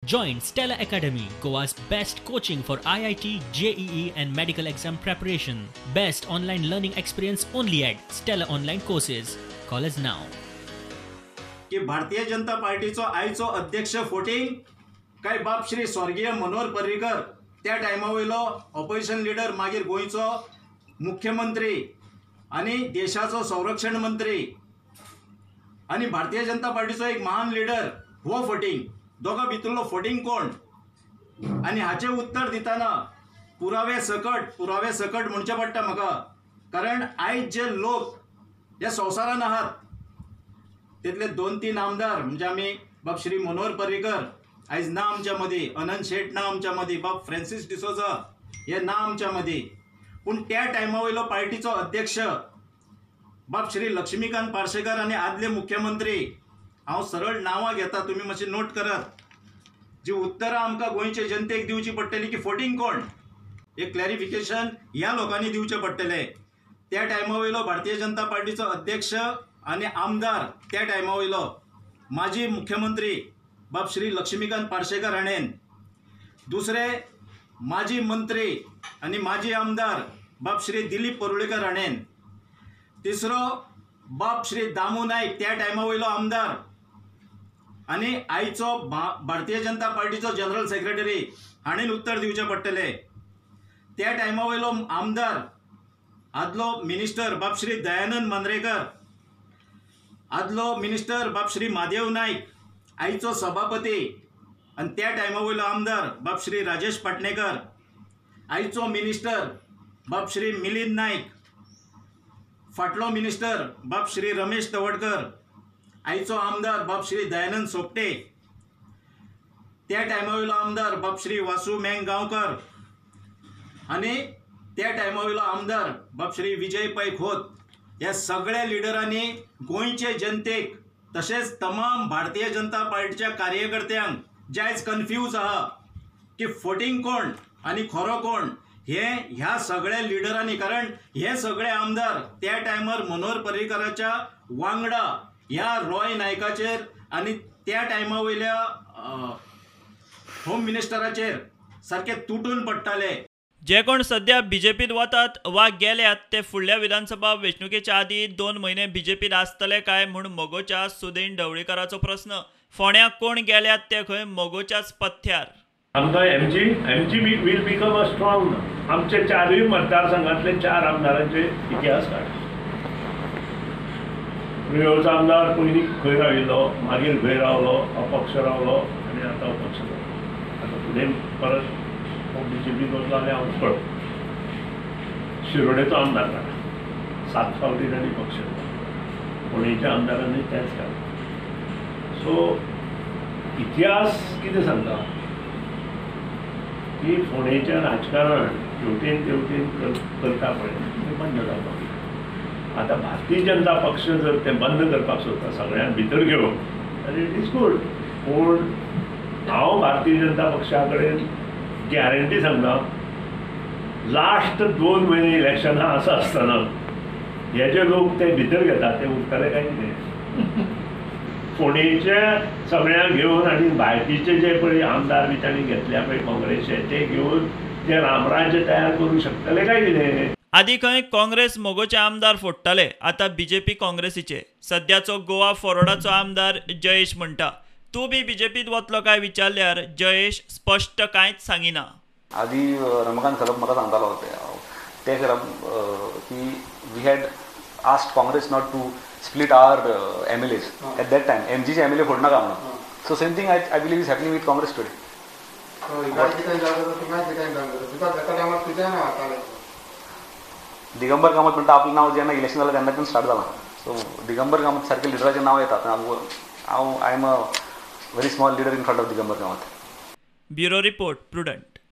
Join Stella Academy, Goa's best coaching for IIT, JEE and medical exam preparation. Best online learning experience only at Stella Online Courses. Call us now. की भारतीय जनता पार्टीचो आयचो अध्यक्ष फोटिंग काय बाब श्री स्वर्गीय मनोहर पर्रीकर त्या टायमा वयलो ऑपोजिशन लिडर, मागीर गोंयचो मुख्यमंत्री आनी देशाचो संरक्षण मंत्री आनी भारतीय जनता पार्टीचो एक महान लिडर, हो फोटिंग, दोगां भितरलो फोटिंग कोण? आनी हाचें उत्तर दितना पुरावे सकट म्हणचें पडटा म्हाका, कारण आयज जे लोक ह्या संवसारान आहात तितले 2-3 आमदार म्हणजे आमी बाब श्री मनोहर पर्रीकर आयज ना आमच्या मदीं, अनंत शेट ना आमच्या मदीं, बाब फ्रांसीस डिसोजा हे ना आमच्या मदीं, पूण त्या टायमा वयलो पार्टीचो अध्यक्ष बाब श्री लक्ष्मीकांत पार्सेकर आनी आदले मुख्यमंत्री, हांव सरळ नांवां घेता, तुमी मातशें नोट करात, जी उत्तरां आमकां गोंयचे जनतेक दिवची पडटली की फोटिंग कोण, एक क्लॅरिफिकेशन ह्या लोकांनी दिवचें पडटलें. त्या टायमा वयलो भारतीय जनता पार्टीचो अध्यक्ष आनी आमदार त्या टायमा वयलो माजी मुख्यमंत्री बाब श्री लक्ष्मीकांत पार्सेकर हाणेन, दुसरे माजी मंत्री आनी माजी आमदार बाब श्री दिलीप परुळेकर हाणेन, तिसरो बाब श्री दामू नायक त्या टायमा वयलो आमदार आनी आयचो भारतीय जनता पार्टीचो जनरल सेक्रेटरी हाणेन उत्तर दिवचें पडटलें. त्या टायमा वयलो आमदार आदलो मिनिस्टर बाब श्री दयानंद मांद्रेकर, आदलो मिनिस्टर बाब श्री महादेव नायक आयचो सभापती आनी त्या टायमा वयलो आमदार बाब श्री राजेश पाटणेकर, आयचो मिनिस्टर बाब श्री मिलिंद नायक, फाटलो मिनिस्टर बाब श्री रमेश तवडकर, आयचो आमदार बाब श्री दयानंद सोपटे, त्या टायमा वयलो आमदार बाब श्री वासू मेंग गांवकर आनी त्या टायमा वयलो आमदार बाब श्री विजय पै खोत. ह्या सगळ्या लिडरांनी गोंयचे जनतेक तशेंच तमाम भारतीय जनता पार्टीच्या कार्यकर्त्यांक जे आयज कन्फ्यूज आहा की फोटिंग कोण आनी खरो कोण, हे ह्या सगळ्या लिडरांनी, कारण हे सगळे आमदार त्या टायमार मनोहर पर्रीकराच्या वांगडा ह्या रॉय नायकाचेर आनी त्या टायमा वयल्या होम मिनिस्टराचेर सारके तुटून पडटाले. जे कोण सध्या बीजेपीत वतात वा गेल्यात ते फुडल्या विधानसभा वेंचणुकेच्या आदी 2 म्हयने बीजेपीत आसतले काय म्हूण मगोच्या सुदीन ढवळीकाराचो प्रस्न. फोंड्या कोण गेल्यात ते खंय मगोच्याच पथ्यार. आमकां MG will become a strong. आमचे 4 मतदारसंघातले 4 आमदारांचे इतिहास काड. प्रियोळचो आमदार पयलीं खंय राविल्लो, मागीर खंय रावलो, अपक्ष रावलो आनी आतां अपक्ष जालो. आतां फुडें परत बीजेपीत वतलो आनी हांव पळय शिरोडेचो आमदार काडला, 7 फावटी तांणी पक्ष, फोंडेच्या आमदारांनी तेंच काडलें. सो इतिहास कितें सांगता की फोंडेचें राजकारण हेवटेन तेवटेन करता पळय तें बंद जावपाक जाय. आतां भारतीय जनता पक्ष जर तें बंद करपाक सोदता सगळ्यांक भितर घेवन जाल्यार it is good. पूण हांव भारतीय जनता पक्षा कडेन गॅरंटी सांगता, लास्ट 2 म्हयने इलेक्शनां आसा आसतना हे जे लोक ते भितर घेतात ते उरतले काय कितें? फोंडेचे सगळ्यांक घेवन आनी बाकीचे जे पळय आमदार बी तांणी घेतल्या पळय काँग्रेसचे ते घेवन ते रामराज्य तयार करूं शकतले काय कितें? आदी खंय काँग्रेस मगोचे आमदार फोडटाले, आतां बीजेपी काँग्रेसीचे. सद्याचो गोवा फॉरवर्डाचो आमदार जयेश म्हणटा, तूं बी बीजेपीत वतलो काय विचारल्यार जयेश स्पश्ट कांयच सांगिना. आदी रमाकांत खलप म्हाका सांगतालो ते की we had asked Congress not to split our M L As at that time. M जीचे एम एल ए फोडनाका म्हणून. So same thing I believe is happening with Congress today. Digambar Kamat म्हणटा आपलें नांव जेन्ना इलेक्शन जालें तेन्नाच्यान start जालां. सो दिगंबर कामत सारके लिडराचें नांव येता. हांव I am a very small leader in front of Digambar Kamat. Bureau report, Prudent.